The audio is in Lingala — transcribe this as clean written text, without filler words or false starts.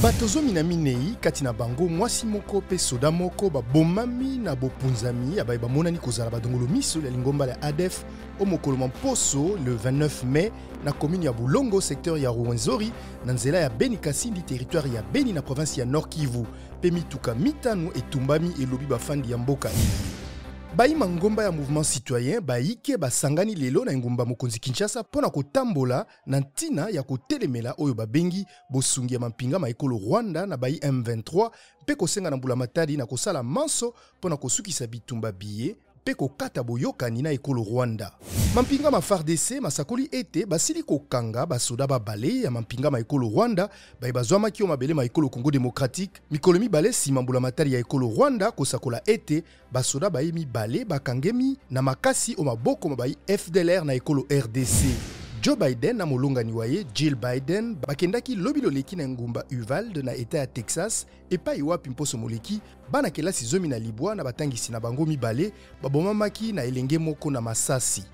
Bato 14, kati na bango mwasi moko mpe soda moko, babomami na bopunzami ya baye bamonani kozala badongolo miso ya lingomba ya ADF o mokolo mwa mposo le 29 mai na commune ya Bulongo, secteur ya Ruwenzori, na nzela ya Beni Kasindi, territoire ya Beni na province ya Nord Kivu, mpe mituka mitano etumbami, elobi bafandi ya mboka eye. Bayi mangomba ya mouvement citoyen bayike basangani lelo na engumba mokonzi Kinshasa mpo na kotambola na ntina ya kotelemela oyo babengi bosungi ya mampinga ma ekolo Rwanda na bayi M23 mpe kosenga na mbulamatari na kosala manso mpo na kosukisa bitumba biye mpe kokata boyokani na ekolo Rwanda. Mampinga ma FARDC masakoli ete basili kokanga basoda babale ya mampinga ma ekolo Rwanda baye bazwamaki o mabele ma ekolo Congo démocratique mikolo mibale nsima mbulamatari ya ekolo Rwanda kosakola ete basoda baye mibale bakangemi na makasi o maboko ma bayi FDLR na ekolo RDC. Joe Biden na molongani wa ye Jill Biden bakendaki lobi loleki na engumba Uvalde na etat ya Texas, epai wapi mposo moleki bana kelasi 19 na batangisi na bango mibale babomamaki na elenge moko na masasi.